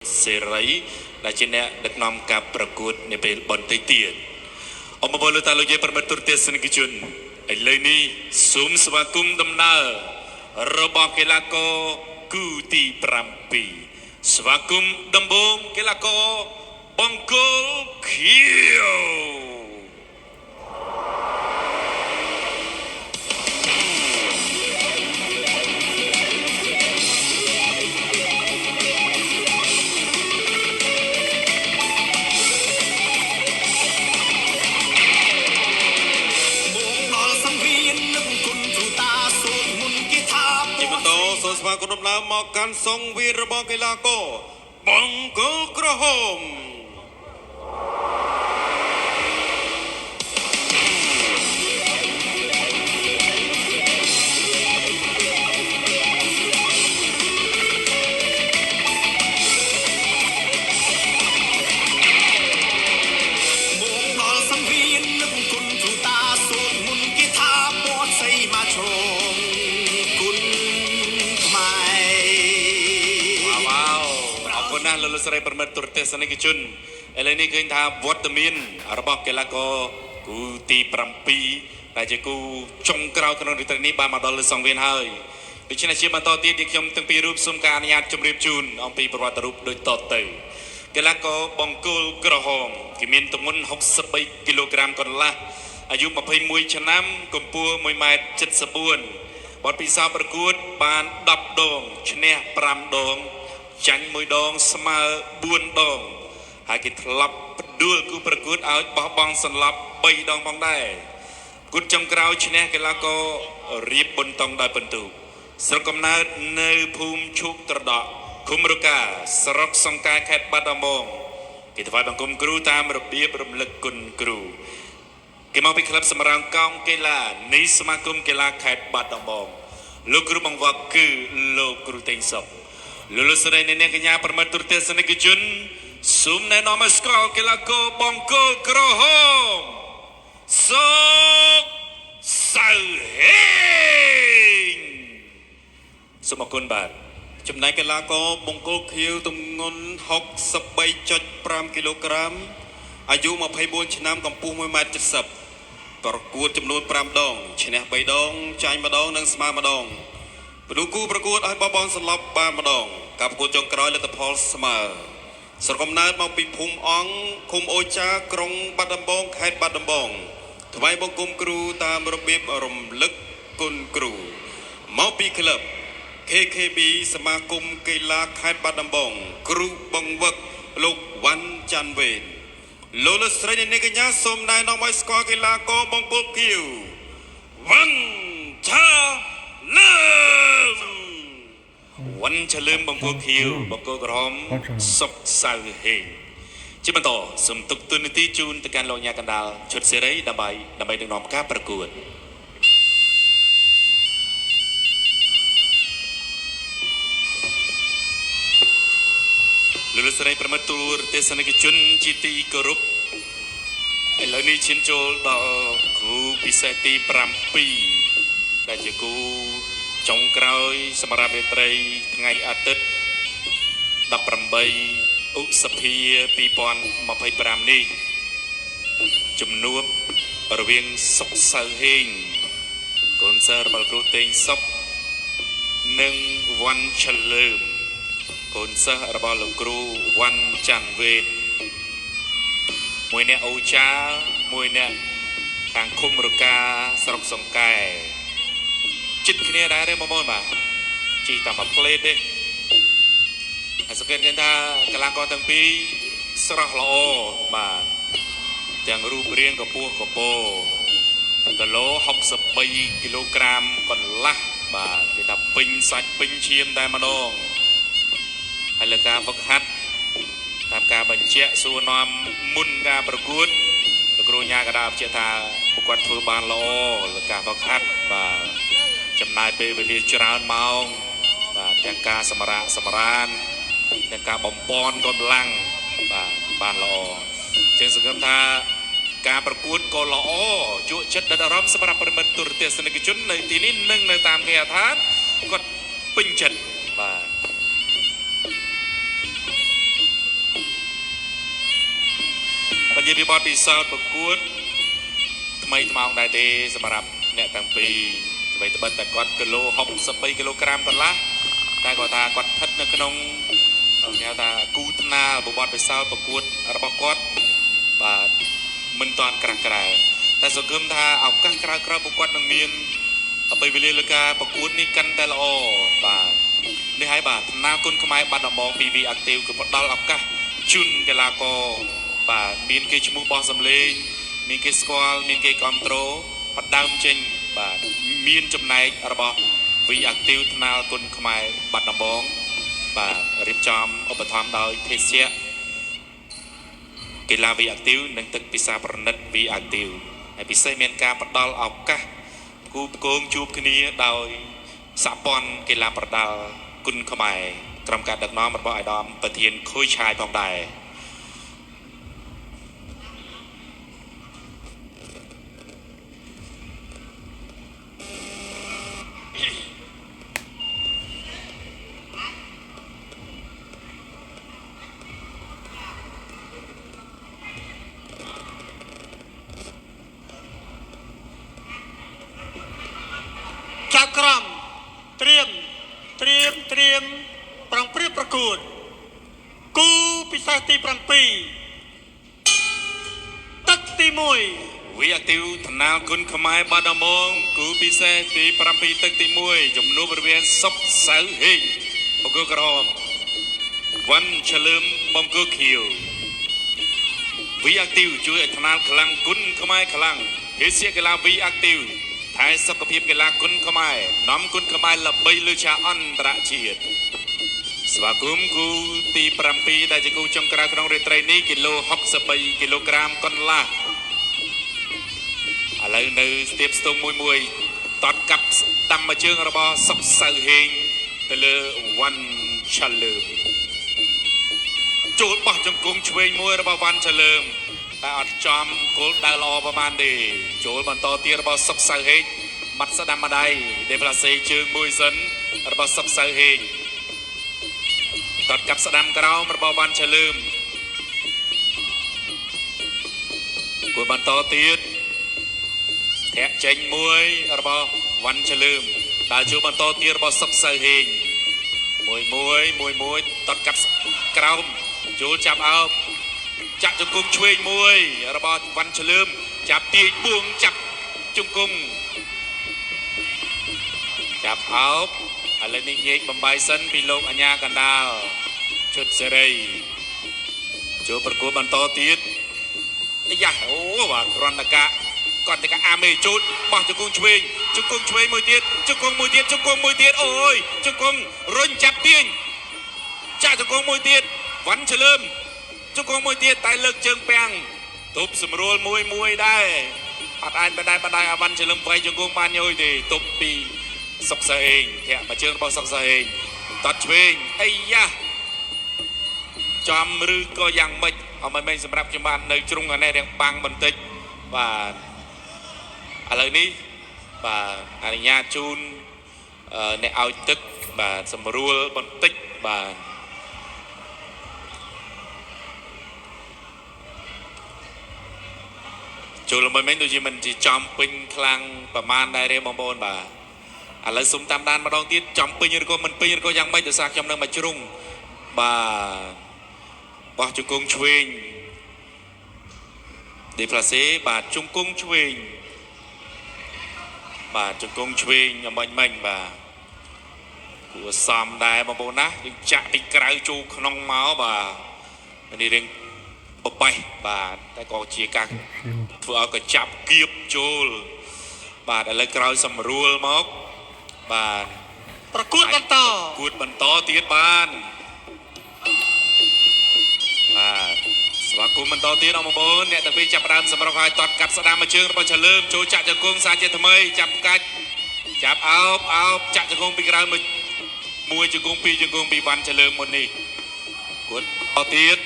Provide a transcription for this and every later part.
សេរីដែលជាអ្នកដឹកនាំការប្រកួតនាពេលបន្តិចទៀតអមពលតាលោកយាយប្រិមត្តទូរទស្សនិកជនឥឡូវនេះសូមស្វាគមន៍ដំណើររបស់កីឡាករគូទី7ស្វាគមន៍ដំបូងកីឡាករបង្គោលខៀវ។ មកដល់សង្វៀននឹកគុណគ្រូតាសូត្រមុនគេថា ជាបន្តសូមស្វាគមន៍ដំណើរមកកាន់សង្វៀនរបស់កីឡាករបង្គោលក្រហម។ មកដល់សង្វៀននឹកគុណគ្រូតាសូត្រមុនគេថាពតសីមកឈងគុណខ្មែរ វ៉ាវអរគុណណាស់លោកលោកស្រីប្រិមិត្តទូរទស្សនិកជនឥឡូវនេះឃើញថាវត្តមានរបស់កីឡាករគូទី7ដែលជាគូចុងក្រោយក្នុងរាត្រីនេះបានមកដល់លើសង្វៀនហើយដូច្នេះជាបន្តទៀតទីខ្ញុំទាំងពីររូបសូមការអនុញ្ញាតជម្រាបជូនអំពីប្រវត្តិរូបដូចតទៅកីឡាករបង្គោលក្រហមគេមានទម្ងន់63គីឡូក្រាមកន្លះអាយុ21ឆ្នាំកម្ពស់1ម៉ែត្រ74បទពិសោធន៍ប្រកួតបាន10ដងឈ្នះ5ដងចាញ់1ដងស្មើ4ដងហើយគេធ្លាប់ផ្ដួលគូប្រកួតឲ្យបោះបង់សន្លប់3ដងផងដែរគូចុងក្រោយឈ្នះកីឡាកររៀបប៊ុនតុងដោយពិន្ទុស្រុកកំណើតនៅភូមិឈូកត្រដក់ឃុំរកាស្រុកសង្កែខេត្តបាត់ដំបងគេថ្វាយបង្គំគ្រូតាមរបៀបរំលឹកគុណគ្រូគេមកពីក្លឹបសម្រងកោងកីឡានៃសមាគមកីឡាខេត្តបាត់ដំបងលោកគ្រូបង្វឹកគឺលោកគ្រូតេងសុកលោកលោកស្រីអ្នកនាងកញ្ញាប្រិមត្តទូរទស្សនិកជនសូមណែនាំឲ្យស្គាល់កីឡាករបង្គោលក្រហមសុកសៅហេងសូមអរគុណបាទ។ ចំណែកកីឡាករបង្គោលខៀវទម្ងន់63.5គីឡូក្រាមអាយុ24ឆ្នាំកម្ពស់1ម៉ែត្រ70ប្រកួតចំនួន5ដងឈ្នះ3ដងចាញ់1ដងនិងស្មើ1ដងព្រោះគូប្រកួតឲ្យបបនសន្លប់បានម្ដងការប្រកួតចុងក្រោយលទ្ធផលស្មើស្រុកកំណើតមកពីភូមិអង្គឃុំអូចាក្រុងបាត់ដំបងខេត្តបាត់ដំបងថ្វាយបង្គំគ្រូតាមរបៀបរំលឹកគុណគ្រូមកពីក្លឹប KKB សមាគមកីឡាខេត្តបាត់ដំបង គ្រូបង្វឹកលោកវ៉ាន់ច័ន្ទវេនលោកលោកស្រីអ្នកនាងកញ្ញាសូមណែនាំឲ្យស្គាល់កីឡាករបង្គោលខៀវវ៉ាន់ឆាលឹម វ៉ាន់ឆលឹមបង្គោលខៀវបង្គោលក្រហមសុកសៅហេងជាបន្តសូមទុកទូនាទីជូនទៅកាន់លោកញ៉ាកណ្ដាលឈុតសេរីដើម្បីដើម្បីដឹកនាំការប្រកួតលោកលោកស្រីប្រិមត្តទូរទស្សនិកជនជាទីគោរពឥឡូវនេះឈានចូលដល់គូពិសេសទី7ដែលជាគូចុងក្រោយសម្រាប់រាត្រីថ្ងៃអាទិត្យ18ឧសភា2025នេះជំនួបរវាងសុកសៅហេងកូនសិស្សរបស់លោកគ្រូតេងសុកនិងវ៉ាន់ឆលើមកូនសិស្សរបស់លោកគ្រូវ៉ាន់ច័ន្ទវេតមួយអ្នកអូចាមួយអ្នកខាងឃុំរកាស្រុកសង្កែចិត្តគ្នាដែរទេបងប្អូនបាទជីតាមមួយផ្លេតទេហើយសង្កេតឃើញថាកីឡាករទាំងពីរស្រស់ល្អបាទទាំងរូបរាងកម្ពស់កម្ពស់គីឡូ63គីឡូក្រាមកន្លះបាទគេថាពេញសាច់ពេញឈាមតែម្ដង ហើយលើការហ្វឹកហាត់តាមការបញ្ជាក់សួរនាំមុនការប្រកួតលោកគ្រូញ៉ាកដាបញ្ជាក់ថាពួកគាត់ធ្វើបានល្អលើការហ្វឹកហាត់បាទចំណាយពេលវេលាច្រើនម៉ោងបាទទាំងការសម្រាកសម្រានទាំងការបំពន់កម្លាំងបាទបានល្អជាងសង្ឃឹមថាការប្រកួតក៏ល្អជក់ចិត្តដិតអារម្មណ៍សម្រាប់ប្រិមិត្តទូរទស្សនិកជននៅទីនេះនិងនៅតាមគេហដ្ឋានគាត់ពេញចិត្តបាទ។ បញ្ជាពិបត្តិពិសោធន៍ប្រកួតថ្មីថ្មោងដែរទេសម្រាប់អ្នកទាំងពីរអ្វីត្បិតតែគាត់គីឡូ63គីឡូក្រាមកន្លះតែគាត់ថាគាត់ស្ថិតនៅក្នុងគេហៅថាគូថ្នាលបទពិសោធន៍ប្រកួតរបស់គាត់បាទមិនតាន់ក្រាស់ក្រែលតែសង្ឃឹមថាឱកាសក្រោយៗពួកគាត់នឹងមានពេលវេលាលើការប្រកួតនេះកាន់តែល្អបាទនេះហើយបាទថ្នាលគុណខ្មែរបាត់ដំបង PV Active គឺផ្ដល់ឱកាសជូនកីឡាករបាទមានគេឈ្មោះបោះសម្លេង មានគេស្គាល់មានគេគ្រប់គ្រងផ្ដើមចេញបាទមានចំណែករបស់ V Active ថ្នាលគុណខ្មែរបាត់ដំបងបាទរៀបចំឧបត្ថម្ភដោយភេសជ្ជៈកីឡា V Active និងទឹកពិសាប្រណិត V Active ហើយពិសេសមានការផ្ដល់ឱកាសគូផ្គងជួបគ្នាដោយសហព័ន្ធកីឡាប្រដាល់គុណខ្មែរក្រុមការដឹកនាំរបស់អាយដាមប្រធានខុយឆាយផងដែរ ចៅក្រមត្រៀមត្រៀមត្រៀមប្រងព្រាបប្រកួតគូពិសេសទី7ទឹកទី1 វីអាទីវថ្នាលគុណខ្មែរបាត់ដំបងគូពិសេសទី7ទឹកទី1ជំនួបរវាងសុកសៅហេងបង្គោលក្រហមវ៉ាន់ឆ្លើមបង្គោលខៀវវីអាទីវជួយឲ្យថ្នាលខ្លាំងគុណខ្មែរខ្លាំងភេសជ្ជៈកីឡាវីអាទីវថែសុខភាពកីឡាគុណខ្មែរនាំគុណខ្មែរល្បីលើឆាកអន្តរជាតិស្វាគមន៍គូទី7ដែលជាគូចុងក្រោយក្នុងរាត្រីនេះគីឡូ63គីឡូក្រាមកន្លះ ឥឡូវនៅស្ទាបស្ទង់មួយមួយតតកាប់ស្ដាំមួយជើងរបស់សុកសៅហេងទៅលើវ៉ាន់ឆាលើមចូលបោះជង្គង់ឆ្វេងមួយរបស់វ៉ាន់ឆាលើមតែអត់ចំគោលដៅល្អប្រហែលទេចូលបន្តទៀតរបស់សុកសៅហេងបាត់ស្ដាំម្ដាយដេផ្លាសេជើងមួយសិនរបស់សុកសៅហេងតតកាប់ស្ដាំក្រោមរបស់វ៉ាន់ឆាលើមគួរបន្តទៀត ធាក់ចេញមួយរបស់វ៉ាន់ឆ្លើមដើរជួបបន្តទៀតរបស់សុកសៅហេងមួយមួយមួយមួយតតកាត់ក្រោមចូលចាប់អោបចាក់ជង្គង់ឆ្វេងមួយរបស់វ៉ាន់ឆ្លើមចាប់ទាញបួងចាប់ជង្គង់ចាប់អោបឥឡូវនេះញែកបំបាយសិនពីលោកអញ្ញាកណ្ដាលឈុតសេរីចូលប្រកួតបន្តទៀត អាយ៉ាអូបាទគ្រាន់តែការគាត់តែការអាមេជូតបោះជង្គង់ឆ្វេងជង្គង់ឆ្វេងមួយទៀតជង្គង់មួយទៀតជង្គង់មួយទៀតអូយជង្គង់រុញចាប់ទាញចាក់ជង្គង់មួយទៀតវ៉ាន់ឆ្លើមជង្គង់មួយទៀតតែលើកជើងពាំងទប់ស្រួលមួយមួយដែរអត់អាចបដាយបដាយអាវ៉ាន់ឆ្លើមវៃជង្គង់បានយយទេទប់ពីសុកសើអេងធាក់មកជើងរបស់សុកសើអេងតតឆ្វេងអាយ៉ាចំឬក៏យ៉ាងម៉េចអមមិនសម្រាប់ខ្ញុំបាននៅជ្រុងអានេះរៀងបាំងបន្តិចបាទឥឡូវនេះបាទអនុញ្ញាតជូនអ្នកឲ្យទឹកបាទសម្រួលបន្តិចបាទចូលល្មិចមិញដូចជាមិនជាចំពេញខ្លាំងប្រមាណដែរទេបងប្អូនបាទឥឡូវសុំតាមដានម្ដងទៀតចំពេញឬក៏មិនពេញឬក៏យ៉ាងម៉េចដោយសារខ្ញុំនៅមួយជ្រុងបាទបោះជង្គង់ឆ្វេងដេផ្លាសេបាទជង្គង់ឆ្វេងបាទជង្គង់ឆ្វេងអំបញ្ញមិញបាទគួរសមដែរបងប្អូនណាយើងចាក់ពីក្រៅចូលក្នុងមកបាទនេះរៀងបបេះបាទតែក៏ជាការធ្វើឲ្យកញ្ចាប់គៀបចូលបាទឥឡូវក្រោយសម្រួលមកបាទ ប្រកួតបន្ត គួតបន្តទៀតបានបាទស្វាគមន៍បន្តទៀតអរបងប្អូនអ្នកទាំងពីរចាប់ផ្ដើមសម្រុកហើយតតកាត់ស្ដាំមួយជើងរបស់ឆលើមចូលចាក់ជង្គង់សាជាថ្មីចាប់កាច់ចាប់អោបអោបចាក់ជង្គង់ពីក្រៅមួយមួយជង្គង់ពីរជង្គង់ពីវ៉ាន់ឆលើមមុននេះគួតបន្តទៀត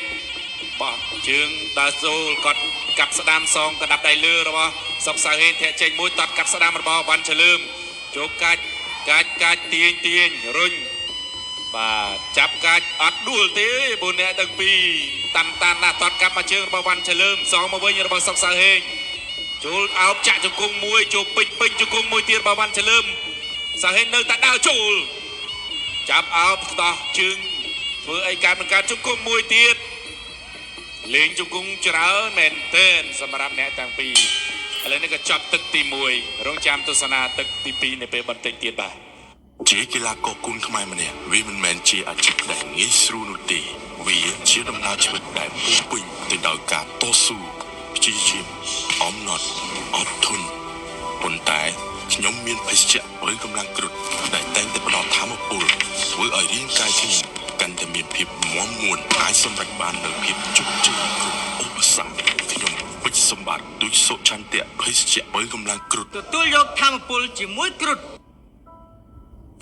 បោះជើងដើរចូលគាត់កាត់ស្ដាំសងកដាប់ដៃលើរបស់សុកសៅហេងធាក់ចេញមួយតតកាត់ស្ដាំរបស់វ៉ាន់ឆលើមចូលកាច់កាច់កាច់ទាញទាញរុញ បាទចាប់កាច់អត់ដួលទេពួកអ្នកទាំងពីរតាន់តាន់ណាស់តតកាប់មកជើងរបស់វ៉ាន់ឆលើមសងមកវិញរបស់សុកសៅហេងចូលអោបចាក់ជង្គង់មួយចូលពេញពេញជង្គង់មួយទៀតរបស់វ៉ាន់ឆលើមសៅហេងនៅតែដើរចូលចាប់អោបខ្តោះជើងធ្វើអីកើតមិនកើតជង្គង់មួយទៀតលេងជង្គង់ច្រើនមែនទែនសម្រាប់អ្នកទាំងពីរឥឡូវនេះក៏ចាប់ទឹកទី1រងចាំទស្សនាទឹកទី2នៅពេលបន្តិចទៀតបាទ ជាកីឡាករគុនខ្មែរម្នាក់វាមិនមែនជាអាជីពដែលងាយស្រួលនោះទេវាជាដំណើរជីវិតដែលពោរពេញទៅដោយការតស៊ូព្យាយាមអំណត់អត់ធន់ប៉ុន្តែខ្ញុំមានភេសជ្ជៈឬកម្លាំងគ្រុឌដែលតែងតែផ្ដល់ធម៌ពលធ្វើឲ្យរាងកាយខ្ញុំកាន់តែមានភាពមាំមួនអាចសម្រេចបាននូវភាពជោគជ័យគ្រប់ឧបសគ្គខ្ញុំពេជ្រសម្បត្តិដូចសុឆន្ទៈភេសជ្ជៈឬកម្លាំងគ្រុឌ ទទួលយកធម៌ពលជាមួយគ្រុឌ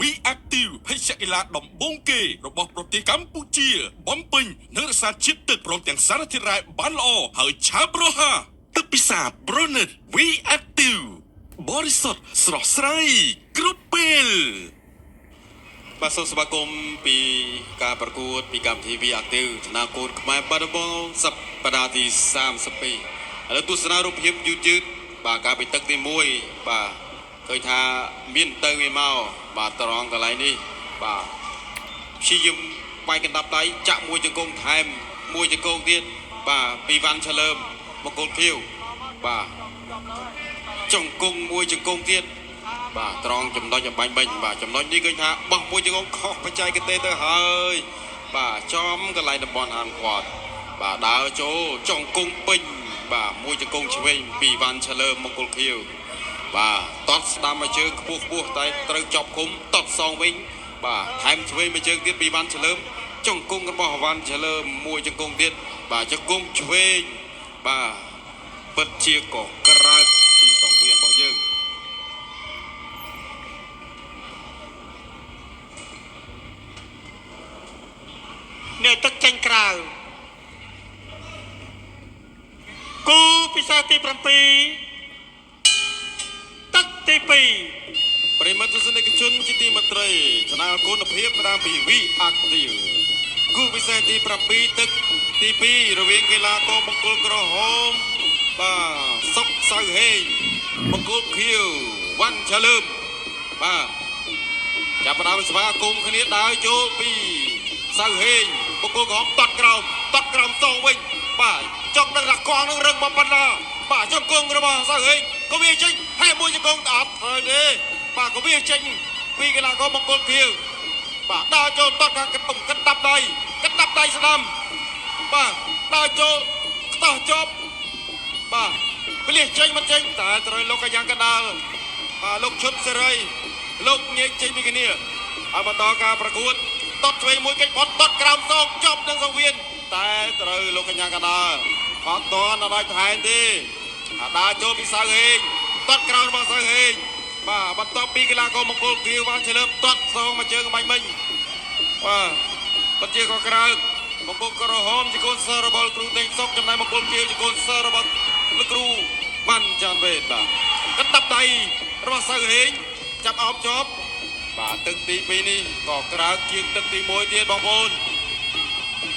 We Active ភេសជ្ជៈកីឡាដំបូងគេរបស់ប្រទេសកម្ពុជា បំពេញនិងរក្សាជាតិទឹកព្រមទាំងសារធាតុរ៉ែបានល្អហើយឆាប់រហ័សទឹកពិសា Bronet We Active បរិសុទ្ធស្រស់ស្រាយគ្រប់ពេល បាទសូមស្វាគមន៍ពីការប្រកួតពីកម្មវិធី V Active ធនាគារខ្មែរបាត់ដំបងសប្តាហ៍ទី32ឥឡូវទស្សនារូបភាពយឺតយឺតបាទការពីទឹកទី1បាទឃើញថាមានទៅមានមកបាទត្រង់កន្លែងនេះបាទព្យាយាមវាយកណ្ដាប់ដៃចាក់មួយជង្គង់ថែមមួយជង្គង់ទៀតបាទពីវ៉ាន់ឆលើមមង្គលខៀវបាទជង្គង់មួយជង្គង់ទៀត បាទត្រង់ចំណុចអំបញ្ញមិញបាទចំណុចនេះឃើញថាបោះមួយជង្គង់ខុសបច្ចេកទេសទៅហើយបាទចំកន្លែងតំបន់ហាមឃាត់បាទដើរចូលចង្គង់ពេញបាទមួយជង្គង់ឆ្វេងពីវ៉ាន់ឆលើមមង្គលខៀវបាទតត់ស្ដាំមួយជើងខ្ពស់ខ្ពស់តែត្រូវជាប់ឃុំតត់សងវិញបាទថែមឆ្វេងមួយជើងទៀតពីវ៉ាន់ឆលើមចង្គង់របស់វ៉ាន់ឆលើមមួយជង្គង់ទៀតបាទជង្គង់ឆ្វេងបាទពិតជាកក្រើកពីសង្វៀនរបស់យើង អ្នកទឹកចេញក្រៅគូពិសេសទី7ទឹកទី2 ប្រិយមិត្តទស្សនិកជនជាទីមេត្រីឆានែលគុណភាពផ្ដើមពី V Active គូពិសេសទី7ទឹកទី2រវាងកីឡាករមង្គលក្រហមបាទសុកសៅហេងមង្គលខៀវវ៉ាន់ឆលើមបាទចាប់ផ្ដើមស្វាគមន៍គ្នាដើរចូលពីសៅហេងមង្គលក្រហមតត់ក្រោមតត់ក្រោមសងវិញបាទចង់ដឹងថាកងនឹងរឹងមកប៉ុណ្ណាបាទជង្គង់របស់សៅហេងក៏វាចេញហើយមួយជង្គង់អត់ត្រូវទេបាទក៏វាចេញពីកីឡាករមង្គលខៀវបាទដើរចូលតត់ខាងកតុងកដាប់ដៃកដាប់ដៃស្ដាំបាទដើរចូលខ្តោះជាប់បាទពលិសចេញមិនចេញតែត្រូវលោកអាយ៉ាងកដាលបាទលោកឈុតសេរីលោកញែកចេញពីគ្នាហើយបន្តការប្រកួតតត់ឆ្វេងមួយកិច្ចផុតតត់ក្រោមសងជាប់នឹងសង្វៀនតែត្រូវលោកកញ្ញាកដាលអត់តន់អត់ឲ្យថែមទេអាដើរចូលពីសៅហេងតត់ក្រោមរបស់សៅហេងបាទបន្ទាប់ពីកីឡាករមង្គលគៀវបានឆ្លើមតត់សងមួយជើងបាញ់មិញបាទពិតជាក៏ក្រើកមង្គលក្រហមជាកូនសិស្សរបស់លោកគ្រូតេងសុកចំណែកមង្គលគៀវជាកូនសិស្សរបស់លោកគ្រូវ៉ាន់ចាន់វេតបាទកណ្ដាប់ដៃរបស់សៅហេងចាប់អោបជាប់បាទទឹកទី2នេះក៏ក្រើកជាងទឹកទី1ទៀតបងប្អូន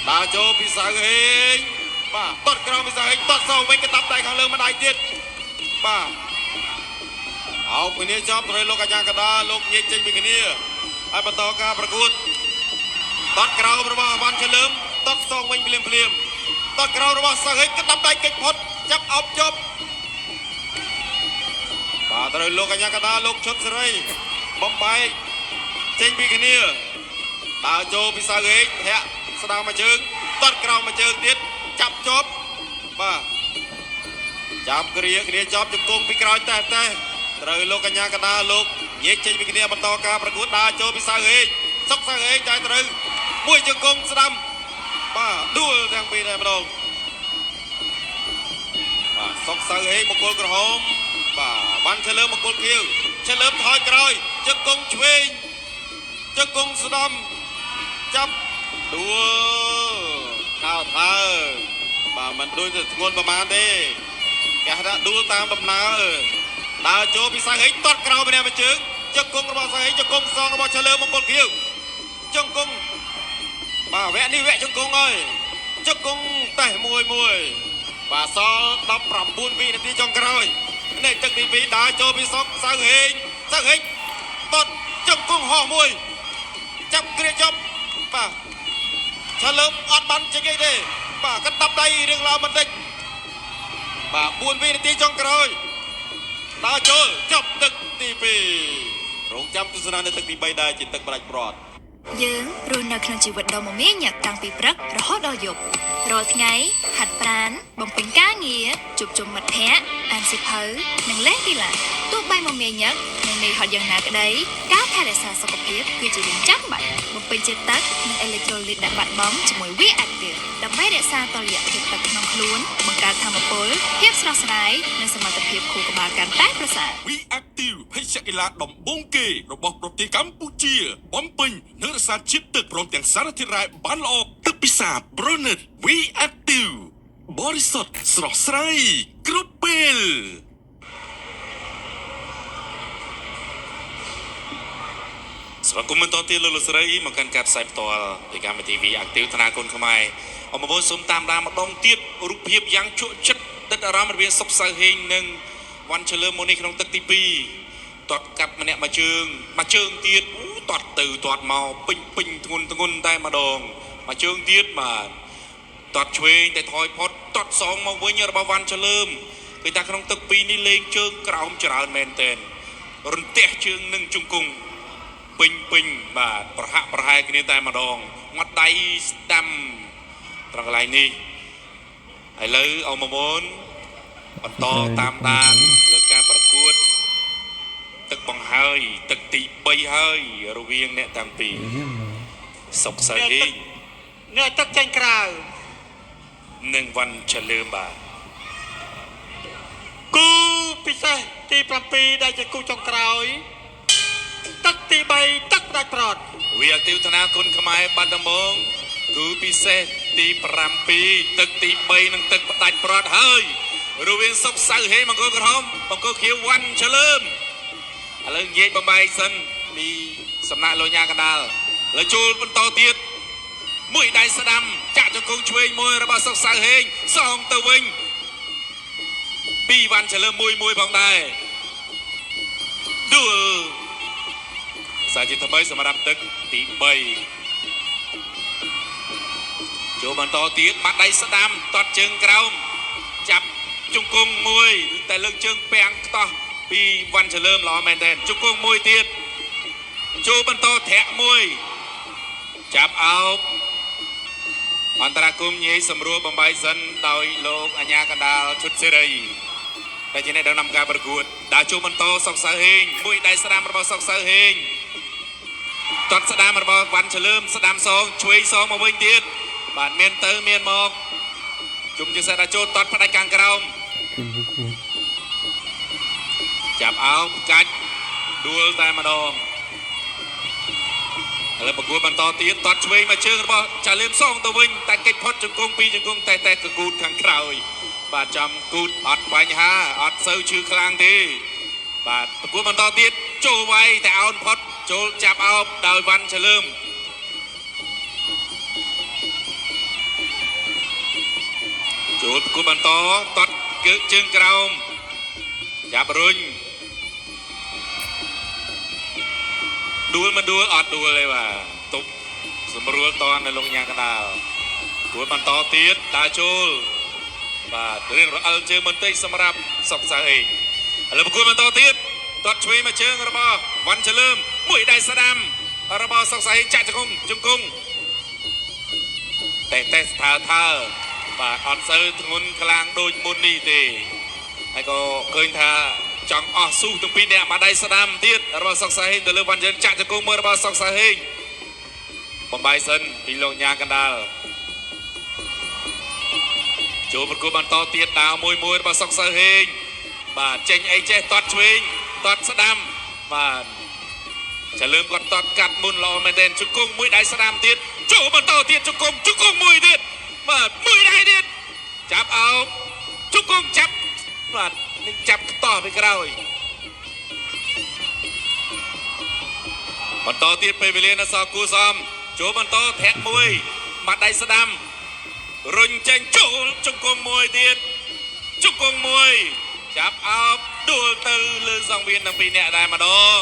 ដើរចូលពីសៅហេងបាទតត់ក្រោមពីសៅហេងតត់សងវិញកណ្ដាប់ដៃខាងលើម្ដាយទៀតបាទអោបគ្នាជាប់ត្រូវលោកអាចារ្យកដាលលោកញែកចេញពីគ្នាហើយបន្តការប្រកួត តត់ក្រោមរបស់វ៉ាន់ឆលើមតត់សងវិញភ្លាមភ្លាមតត់ក្រោមរបស់សៅហេងក្តាប់ដៃកិច្ចផុតចាប់អោបជាប់បាទត្រូវលោកអញ្ញាកដាលោកឈុតសេរីបំបែកចេញពីគ្នាដើរចូលពីសៅហេងធាក់ស្ដាំមួយជើងតត់ក្រោមមួយជើងទៀតចាប់ជាប់បាទចាប់គ្រាគ្នាជាប់ជង្គង់ពីក្រោយតែតែត្រូវលោកកញ្ញាកដាលោកញែកចេញពីគ្នាបន្តការប្រកួតដើរចូលពីសៅហេងសុកសៅហេងតែត្រូវមួយជង្គង់ស្ដាំបាទដួលទាំងពីរតែម្ដងបាទសុកសៅហេងមង្គលក្រហមបាទវ៉ាន់ឆលើមមង្គលខៀវឆលើមថយក្រោយជង្គង់ឆ្វេងជង្គង់ស្ដាំចាប់ដួលថើថើបាទមិនដូចទៅធ្ងន់ប្រហែលទេគេហៅថាដួលតាមដំណើរដើរចូលពីសៅហេងទាត់ក្រោមម្នាក់មួយជើងជង្គង់របស់សៅហេងជង្គង់សងរបស់ឆលើមមង្គលខៀវ ជង្គង់បាទវគ្គនេះវគ្គជង្គង់ហើយជង្គង់តេះមួយមួយបាទសល់19វិនាទីចុងក្រោយនេះទឹកទី2ដើរចូលពីសុកសៅហេងសៅហេងតតជង្គង់ហោះមួយចាប់គ្រាចប់បាទឆាលើមអត់បានចេញអីទេបាទកណ្ដាប់ដៃរឿងឡើបន្តិចបាទ4វិនាទីចុងក្រោយដើរចូលចប់ទឹកទី2រងចាំទស្សនានៅទឹកទី3ដែរជាទឹកផ្ដាច់ប្រត់ យើងរស់នៅក្នុងជីវិតដ៏មមាញឹកតាំងពីព្រឹករហូតដល់យប់រាល់ថ្ងៃហាត់ប្រាណបំពេញការងារជួបជុំមិត្តភ័ក្តិអានសៀវភៅនិងលេងកីឡាទោះបីមមាញឹកនិងនឿយហត់យ៉ាងណាក្តីការថែរក្សាសុខភាពគឺជារឿងចាំបាច់បំពេញជាតិទឹកនិងអេឡិចត្រូលីតដែលបាត់បង់ជាមួយ V Active ដើម្បីរក្សាតុល្យភាពទឹកក្នុងខ្លួនបង្កើតថាមពលភាពស្រស់ស្រាយនិងសមត្ថភាពខួរក្បាលកាន់តែប្រសើរ We Active ភេសជ្ជៈកីឡាដំបូងគេរបស់ប្រទេសកម្ពុជា បំពេញនិងរក្សាជាតិទឹកព្រមទាំងសារធាតុរ៉ែបានល្អទឹកពិសាប្រណិត We Active បរិសុទ្ធស្រស់ស្រាយគ្រប់ពេល ស្វាគមន៍បន្តទៀតលោកលោកស្រីមកកាន់ការផ្សាយផ្ទាល់ពីកម្មវិធី V Active ធនាគារខ្មែរអមបងសូមតាមដានម្ដងទៀតរូបភាពយ៉ាងជក់ចិត្តដិតអារម្មណ៍រវាងសុកសៅហេងនិងវ៉ាន់ឆលើមមុននេះក្នុងទឹកទី2ទាត់កាប់ម្នាក់មួយជើងមួយជើងទៀតអូទាត់ទៅទាត់មកពេញពេញធ្ងន់ធ្ងន់តែម្ដងមួយជើងទៀតបាទទាត់ឆ្វេងតែថយផុតទាត់សងមកវិញរបស់វ៉ាន់ឆលើមគឺថាក្នុងទឹកពីរនេះលេងជើងក្រោមច្រើនមែនទែនរន្ទះជើងនិងជង្គង់ ពេញពេញបាទប្រហាក់ប្រហែលគ្នាតែម្ដងងាត់ដៃស្ដាំត្រង់កន្លែងនេះឥឡូវអមមូនបន្តតាមដានលើការប្រកួត ទឹកបង្ហើយ ទឹកទី3ហើយរវាងអ្នកទាំងពីរសុកសៅហេង អ្នកទឹកចេញក្រៅ និងវ៉ាន់ឆលឿមបាទ គូពិសេសទី7ដែលជាគូចុងក្រោយ ទឹកទី3ទឹកផ្ដាច់ប្រត់ វាអតិវធនាគុណខ្មែរបាត់ដំបងគឺពិសេសទី7ទឹកទី3និងទឹកផ្ដាច់ប្រត់ហើយរវាងសុកសៅហេងមង្គលក្រហមមង្គលខៀវវ៉ាន់ឆលឿម ឥឡូវនិយាយបំបែកសិនពីសំណាក់លោកញ៉ាកណ្ដាលឥឡូវចូលបន្តទៀតមួយដៃស្ដាំចាក់ជង្គង់ឆ្វេងមួយរបស់សុកសៅហេងសងទៅវិញពីវ៉ាន់ឆលើមមួយមួយផងដែរដួលសាជាថ្មីសម្រាប់ទឹកទី3ចូលបន្តទៀតបាត់ដៃស្ដាំទាត់ជើងក្រោមចាប់ជង្គង់មួយតែលើកជើងពាំងខ្តោះពីវ៉ាន់ឆលើមល្អមែនទែនជង្គង់មួយទៀតចូលបន្តធាក់មួយចាប់អោបអន្តរាគមន៍ញីសម្រួលបំបីសិនដោយលោកអញ្ញាកណ្ដាលឈុតសេរីដែលជាអ្នកដឹកនាំការប្រកួតដើរចូលបន្តសុកសៅហេងមួយដៃស្ដាំរបស់សុកសៅហេងទាត់ស្ដាំរបស់វ៉ាន់ឆលើមស្ដាំសងឆ្វេងសងមកវិញទៀតបាទមានទៅមានមកជុំជាសេះដល់ចូលទាត់ផ្ដាច់ខាងក្រោម ចាប់អោបកាច់ដួលតែម្ដងឥឡូវប្រកួតបន្តទៀតទាត់ឆ្វេងមកជើងរបស់ចាលៀមសងទៅវិញតែកិច្ចផុតជង្គង់ពីរជង្គង់តែតែកគូតខាងក្រោយបាទចំគូតអត់បញ្ហាអត់សូវឈឺខ្លាំងទេបាទប្រកួតបន្តទៀតចូលវាយតែអោនផុតចូលចាប់អោបដោយវ៉ាន់ឆលឿមចូលប្រកួតបន្តទាត់កើកជើងក្រោមចាប់រុញ ដួលមិនដួលអត់ដួលទេបាទទប់សម្រួលតននៅលោកញ៉ាកណ្ដាលគួរបន្តទៀតដើរចូលបាទរឿងរអិលជើងបន្តិចសម្រាប់សុកសៅអេងឥឡូវប្រគួតបន្តទៀតទាត់ឆ្វេងមកជើងរបស់វ៉ាន់ឆលឿមមួយដៃស្ដាំរបស់សុកសៅអេងចាក់ជង្គង់ជង្គង់តេតេស្ថើថើបាទអត់សូវធ្ងន់ខ្លាំងដូចមុននេះទេហើយក៏ឃើញថាចង់អស់ស៊ូទាំងពីរនាក់មកដៃស្ដាំទៀតរបស់សុកសាហេងទៅលើវ៉ាន់ជឿនចាក់ជង្គង់មួយរបស់សុកសាហេងបំបាយសិនពីលោកញ៉ាកណ្ដាលចូលប្រគល់បន្តទៀតដាវមួយមួយរបស់សុកសាហេងបាទចេញអីចេះទាត់ឆ្វេងទាត់ស្ដាំបាទចលឿមគាត់ទាត់កាត់មុនល្អមែនទែនជង្គង់មួយដៃស្ដាំទៀតចូលបន្តទៀតជង្គង់ជង្គង់មួយទៀតបាទមួយដៃទៀតចាប់អោបជង្គង់ចាប់បាទនេះចាប់ខ្តោះពីក្រោយបន្តទៀតពេលវេលានៅសល់គូសំ ចូលបន្តធាក់មួយបាត់ដៃស្ដាំរុញចេញចូលជង្គង់មួយទៀតជង្គង់មួយចាប់អោបដួលទៅលើសង្វៀនទាំងពីរនាក់ដែរម្ដង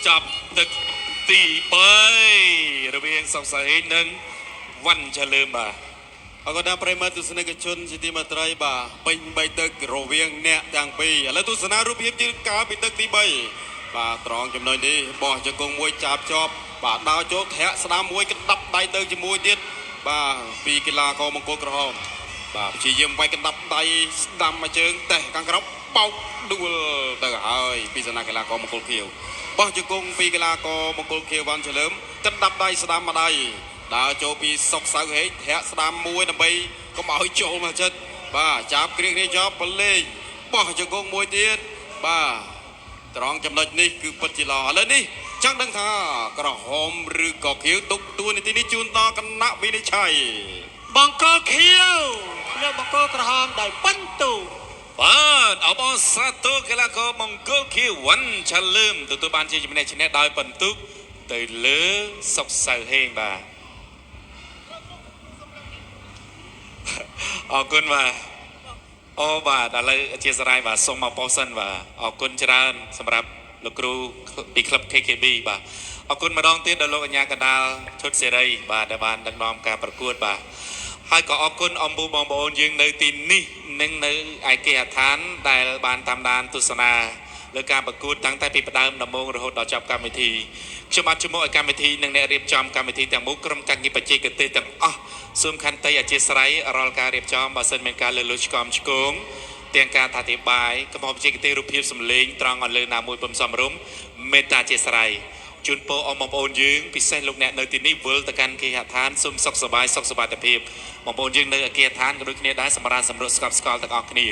ចាប់ទឹកទី3រវាងសុកសាហេងនិងវ៉ាន់ឆលឿមបាទ អរគុណដល់ប្រិយមិត្តទស្សនិកជនជាទីមេត្រីបាទពេញបីទឹករវាងអ្នកទាំងពីរឥឡូវទស្សនារូបភាពជាកាលពីទឹកទី3បាទត្រង់ចំណុចនេះបោះជង្គង់មួយចាប់ជាប់បាទដើរចូលធាក់ស្ដាំមួយកណ្ដាប់ដៃទៅជាមួយទៀតបាទពីកីឡាករមង្គលក្រហមបាទព្យាយាមវាយកណ្ដាប់ដៃស្ដាំមួយជើងតេះខាងក្រោមបោកដួលទៅហើយពីសំណាក់កីឡាករមង្គលខៀវបោះជង្គង់ពីកីឡាករមង្គលខៀវវ៉ាន់ឆលើមកណ្ដាប់ដៃស្ដាំម្ដាយដើរចូលពីសុកសៅហេកធាក់ស្ដាំមួយដើម្បីកុំឲ្យចូលមកចិត្តបាទចាប់គ្រៀងនេះជាប់បលេងបោះជង្គង់មួយទៀតបាទត្រង់ចំណុចនេះគឺពិតជាល្អឥឡូវនេះចង់ដឹងថាក្រហមឬក៏ខៀវទុកតួនាទីនេះជូនដល់គណៈវិនិច្ឆ័យ បង្គោលខៀវលើបង្គោលក្រហមដោយពិន្ទុ បាទអបអរសាទរកីឡាករមង្គលខៀវវ៉ាន់ឆាលឹមទទួលបានជាជំនះឈ្នះដោយពិន្ទុទៅលើសុកសៅហេងបាទអរគុណបាទអូបាទឥឡូវអធិស្ឋានបាទសូមមកប៉ុស្សិនបាទអរគុណច្រើនសម្រាប់លោកគ្រូពីក្លឹប KKB បាទអរគុណម្ដងទៀតដល់លោកអញ្ញាកណ្ដាលឈុតសេរីបាទដែលបានដឹកនាំការប្រកួតបាទហើយក៏អរគុណអំពូបងប្អូនយើងនៅទីនេះនិងនៅឯគេហដ្ឋានដែលបានតាមដានទស្សនាលើការប្រកួតតាំងតែពីផ្ដើមដំបូងរហូតដល់ចប់កម្មវិធីខ្ញុំបាទជំនួសឲ្យកម្មវិធីនិងអ្នករៀបចំកម្មវិធីទាំងមូលក្រុមការងារបច្ចេកទេសទាំងអស់សូមខន្តីអធិស្ឋានរាល់ការរៀបចំបើសិនមានការលើសលួចឆ្កំឆ្គងទាំងការថាធិប្បាយកំហុសបច្ចេកទេសរូបភាពសម្លេងត្រង់អន្លើណាមួយពំសំរុំមេត្តាអធិស្ឋានជូនពរអស់បងប្អូនយើងពិសេសលោកអ្នកនៅទីនេះវិលទៅកាន់គេហដ្ឋានសូមសុខសប្បាយសុខសុវត្ថិភាពបងប្អូនយើងនៅឯគេហដ្ឋានក៏ដូចគ្នាដែរសម្រាប់សម្រុកស្កប់ស្កល់ទាំងអស់គ្នា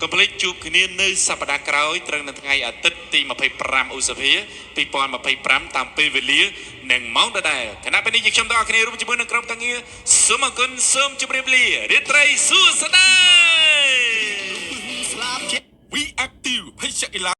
កុំភ្លេចជួបគ្នានៅសប្តាហ៍ក្រោយត្រូវនៅថ្ងៃអាទិត្យទី25ឧសភា2025តាមពេលវេលានិងម៉ោងដដែលខណៈពេលនេះយើងខ្ញុំទាំងអស់គ្នារួមជាមួយនឹងក្រុមការងារសូមអរគុណសូមជម្រាបលារាត្រីសួស្តី ស្លាប់ជា We Active ភេសជ្ជៈកីឡា